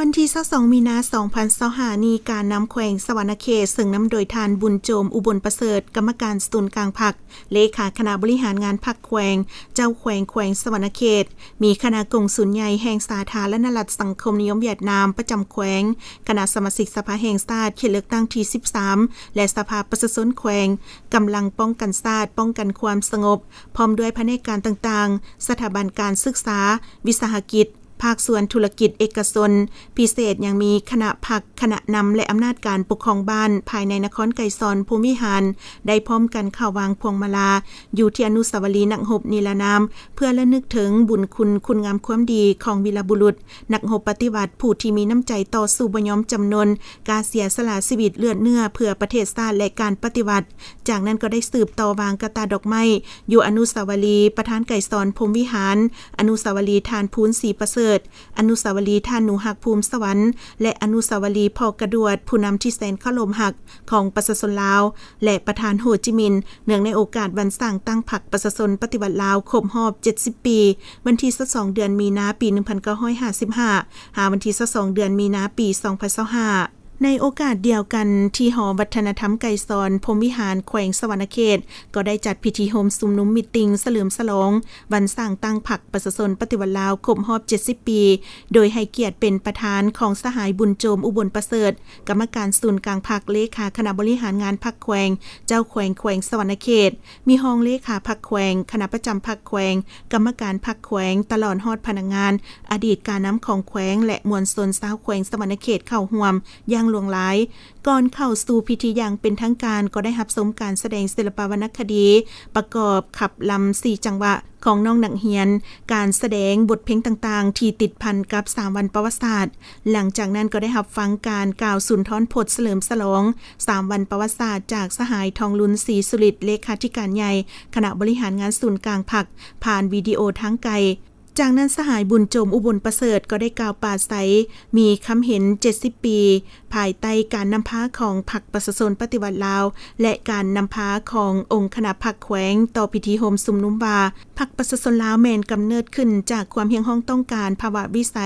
ວັນທີຊາວສອງ ມີນາ ສອງພັນຊາວຫ້າ ນີ້ ການນຳແຂວງສະຫວັນນະເຂດ ເຊິ່ງນຳໂດຍທ່ານ ບຸນໂຈມ ອຸບົນປະເສີດ ກຳມະການສູນກາງພັກ, ເລຂາຄະນະບໍລິຫານງານພັກແຂວງ, ເຈົ້າແຂວງແຂວງສະຫວັນນະເຂດ, ມີຄະນະກົງສຸນໃຫຍ່ແຫ່ງສາທາລະນະລັດສັງຄົມນິຍົມຫວຽດນາມປະຈຳແຂວງ, ຄະນະສະມາຊິກສະພາແຫ່ງຊາດເຂດເລືອກຕັ້ງທີສິບສາມ ແລະ ສະພາປະຊາຊົນແຂວງ, ກຳລັງປ້ອງກັນຊາດ, ປ້ອງກັນຄວາມສະຫງົບ, ພ້ອມດ້ວຍພະແນກການຕ່າງໆ, ສະຖາບັນການສຶກສາ, ວິສາຫະກິດ, ພາກສ່ວນທຸລະກິດເອກະຊົນ, ພິເສດຍັງມີຄະນະພັກ, ຄະນະນຳ ແລະ ອຳນາດການປົກຄອງບ້ານພາຍໃນນະຄອນໄກສອນພົມວິຫານ ໄດ້ພ້ອມກັນເຂົ້າວາງພວງມາລາຢູ່ທີ່ອະນຸສາວະລີນັກຮົບນິລະນາມ ເພື່ອລະນຶກເຖິງບຸນຄຸນ, ຄຸນງາມຄວາມດີຂອງວີລະບຸລຸດ, ນັກຮົບປະຕິວັດ ຜູ້ທີ່ມີນ້ຳໃຈຕໍ່ສູ້ບໍ່ຍອມຈຳນົນ, ກ້າເສຍສະຫຼະຊີວິດເລືອດເນື້ອເພື່ອປະເທດຊາດ ແລະ ການປະຕິວັດ. ຈາກນັ້ນກໍໄດ້ສືບຕໍ່ວາງກະຕ່າດອກໄມ້ຢູ່ອະນຸສາວະລີປະທານໄກສອນພົມວິຫານ, ອະນຸສາວະລີທ່ານ ພູນ ສີປະເສີດ, ອະນຸສາວະລີທ່ານ ໜູຮັກ ພູມສະຫວັນ ແລະ ອະນຸສາວະລີພໍ່ກະດວດ ຜູ້ນຳທີ່ແສນເຄົາລົບຮັກຂອງປະຊາຊົນລາວ ແລະ ປະທານ ໂຮຈິມິນ ເນື່ອງໃນໂອກາດວັນສ້າງຕັ້ງພັກປະຊາຊົນປະຕິວັດລາວຄົບຮອບເຈັດສິບປີ, ວັນທີຊາວສອງ ເດືອນມີນາ ປີໜຶ່ງພັນເກົ້າຮ້ອຍຫ້າສິບຫ້າ ຫາວັນທີຊາວສອງ ເດືອນມີນາ ປີສອງພັນຊາວຫ້າ. ໃນໂອກາດດຽວກັນ ທີ່ຫໍວັດທະນະທຳໄກສອນພົມວິຫານ ແຂວງສະຫວັນນະເຂດ ກໍໄດ້ຈັດພິທີໂຮມຊຸມນຸມມີດຕິງສະເຫຼີມສະຫຼອງວັນສ້າງຕັ້ງພັກປະຊາຊົນປະຕິວັດລາວຄົບຮອບເຈັດສິບປີ, ໂດຍໃຫ້ກຽດເປັນປະທານຂອງສະຫາຍ ບຸນໂຈມ ອຸບົນປະເສີດ ກຳມະການສູນກາງພັກ, ເລຂາຄະນະບໍລິຫານງານພັກແຂວງ, ເຈົ້າແຂວງແຂວງສະຫວັນນະເຂດ, ມີຮອງເລຂາພັກແຂວງ, ຄະນະປະຈຳພັກແຂວງ, ກຳມະການພັກແຂວງ, ຕະຫຼອດຮອດພະນັກງານ, ອະດີດການນຳຂອງແຂວງ ແລະ ມວນຊົນຊາວແຂວງສະຫວັນນະເຂດເຂົ້າຮ່ວມຢ່າງຫຼວງຫຼາຍ. ກ່ອນເຂົ້າສູ່ພິທີຢ່າງເປັນທາງການ ກໍໄດ້ຮັບຊົມການສະແດງສິລະປະວັນນະຄະດີ ປະກອບຂັບລຳສີ່ຈັງຫວະຂອງນ້ອງນັກຮຽນ, ການສະແດງບົດເພງຕ່າງໆ ທີ່ຕິດພັນກັບສາມວັນປະຫວັດສາດ. ຫຼັງຈາກນັ້ນກໍໄດ້ຮັບຟັງການກ່າວສຸນທອນພົດສະເຫຼີມສະຫຼອງສາມວັນປະຫວັດສາດ ຈາກສະຫາຍ ທອງລຸນ ສີສຸລິດ ເລຂາທິການໃຫຍ່ຄະນະບໍລິຫານງານສູນກາງພັກ ຜ່ານວິດີໂອທາງໄກ. ຈາກນັ້ນ ສະຫາຍ ບຸນໂຈມ ອຸບົນປະເສີດ ກໍໄດ້ກ່າວປາໄສ ມີຄຳເຫັນເຈັດສິບປີ ພາຍໃຕ້ການນຳພາຂອງພັກປະຊາຊົນປະຕິວັດລາວ ແລະ ການນຳພາຂອງອົງຄະນະພັກແຂວງ ຕໍ່ພິທີໂຮມຊຸມນຸມວ່າ ພັກປະຊາຊົນລາວແມ່ນກຳເນີດຂຶ້ນຈາກຄວາມຮຽກຮ້ອງຕ້ອງການພາວະວິໄສ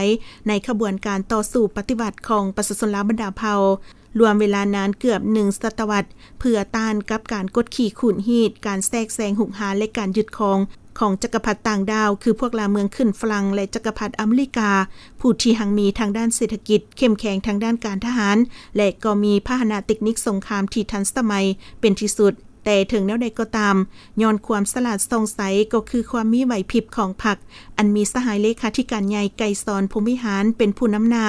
ໃນຂະບວນການຕໍ່ສູ້ປະຕິວັດຂອງປະຊາຊົນລາວບັນດາເຜົ່າ ລວມເວລານານເກືອບໜຶ່ງສະຕະວັດ ເພື່ອຕ້ານກັບການກົດຂີ່ຂູດຮີດ, ການແຊກແຊງຮຸກຮານ ແລະ ການຍຶດຄອງຂອງຈັກກະພັດຕ່າງດ້າວ ຄືພວກລ່າເມືອງຂຶ້ນຝຣັ່ງ ແລະ ຈັກກະພັດອາເມລິກາ, ຜູ້ທີ່ຮັ່ງມີທາງດ້ານເສດຖະກິດ, ເຂັ້ມແຂງທາງດ້ານການທະຫານ ແລະ ກໍມີພາຫະນະເຕັກນິກສົງຄາມທີ່ທັນສະໄໝເປັນທີ່ສຸດ. ແຕ່ເຖິງແນວໃດກໍຕາມ, ຍ້ອນຄວາມສະຫຼາດສ່ອງໃສ ກໍຄືຄວາມມີໄຫວພິບຂອງພັກ ອັນມີສະຫາຍເລຂາທິການໃຫຍ່ ໄກສອນ ພົມວິຫານ ເປັນຜູ້ນຳໜ້າ,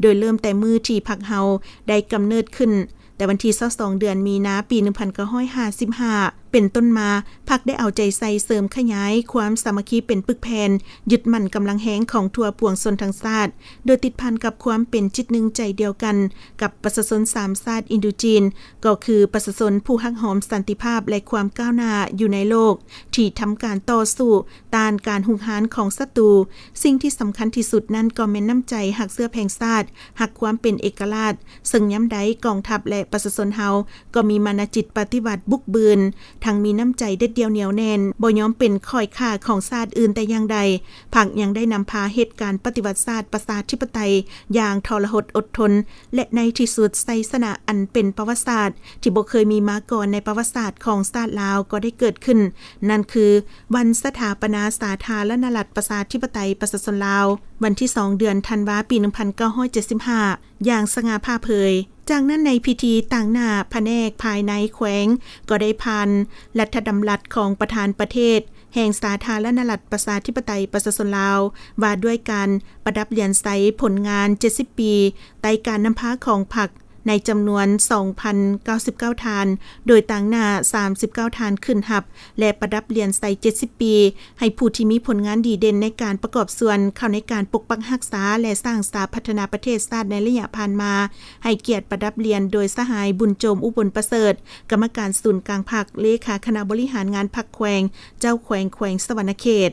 ໂດຍເລີ່ມແຕ່ມື້ທີ່ພັກເຮົາໄດ້ກຳເນີດຂຶ້ນ ແຕ່ວັນທີຊາວສອງ ເດືອນມີນາ ປີໜຶ່ງພັນເກົ້າຮ້ອຍຫ້າສິບຫ້າ ເປັນຕົ້ນມາ, ພັກໄດ້ເອົາໃຈໃສ່ເສີມຂະຫຍາຍຄວາມສາມັກຄີເປັນປຶກແຜ່ນ, ຍຶດໝັ້ນກຳລັງແຮງຂອງທົ່ວປວງຊົນທັງຊາດ, ໂດຍຕິດພັນກັບຄວາມເປັນຈິດໜຶ່ງໃຈດຽວກັນກັບປະຊາຊົນສາມຊາດອິນໂດຈີນ, ກໍຄືປະຊາຊົນຜູ້ຮັກຫອມສັນຕິພາບ ແລະ ຄວາມກ້າວໜ້າຢູ່ໃນໂລກ ທີ່ທຳການຕໍ່ສູ້ ຕ້ານການຮຸກຮານຂອງສັດຕູ. ສິ່ງທີ່ສຳຄັນທີ່ສຸດນັ້ນກໍແມ່ນນ້ຳໃຈຮັກເຊື້ອແພງຊາດ, ຮັກຄວາມເປັນເອກະລາດ, ເຊິ່ງຍາມໃດກອງທັບ ແລະ ປະຊາຊົນເຮົາກໍມີມານະຈິດປະຕິວັດບຸກບືນ, ທັງມີນ້ຳໃຈເດັດດ່ຽວໜຽວແໜ້ນ, ບໍ່ຍອມເປັນຂ້ອຍຂ້າຂອງຊາດອື່ນແຕ່ຢ່າງໃດ. ພັກຍັງໄດ້ນຳພາເຮັດການປະຕິວັດຊາດປະຊາທິປະໄຕຢ່າງທໍລະຫົດອົດທົນ ແລະ ໃນທີ່ສຸດ ໄຊຊະນະອັນເປັນປະຫວັດສາດທີ່ບໍ່ເຄີຍມີມາກ່ອນໃນປະຫວັດສາດຂອງຊາດລາວກໍໄດ້ເກີດຂຶ້ນ, ນັ້ນຄື ວັນສະຖາປະນາສາທາລະນະລັດປະຊາທິປະໄຕປະຊາຊົນລາວ, ວັນທີສອງ ເດືອນທັນວາ ປີໜຶ່ງພັນເກົ້າຮ້ອຍເຈັດສິບຫ້າ ຢ່າງສະຫງ່າຜ່າເຜີຍ. ຈາກນັ້ນໃນພິທີຕາງໜ້າພະແນກພາຍໃນແຂວງ ກໍໄດ້ຜ່ານລັດຖະດຳລັດຂອງປະທານປະເທດແຫ່ງສາທາລະນະລັດປະຊາທິປະໄຕປະຊາຊົນລາວ ວ່າດ້ວຍການປະດັບຫຼຽນໄຊຜົນງານເຈັດສິບປີ ໃຕ້ການນຳພາຂອງພັກ ໃນຈຳນວນສອງພັນເກົ້າສິບເກົ້າທ່ານ, ໂດຍຕາງໜ້າສາມສິບເກົ້າທ່ານຂຶ້ນຮັບ ແລະ ປະດັບຫຼຽນໄຊເຈັດສິບປີ ໃຫ້ຜູ້ທີ່ມີຜົນງານດີເດັ່ນໃນການປະກອບສ່ວນເຂົ້າໃນການປົກປັກຮັກສາ ແລະ ສ້າງສາພັດທະນາປະເທດຊາດໃນໄລຍະຜ່ານມາ, ໃຫ້ກຽດປະດັບຫຼຽນໂດຍສະຫາຍ ບຸນໂຈມ ອຸບົນປະເສີດ, ກຳມະການສູນກາງພັກ, ເລຂາຄະນະບໍລິຫານງານພັກແຂວງ, ເຈົ້າແຂວງແຂວງສະຫວັນນະເຂດ.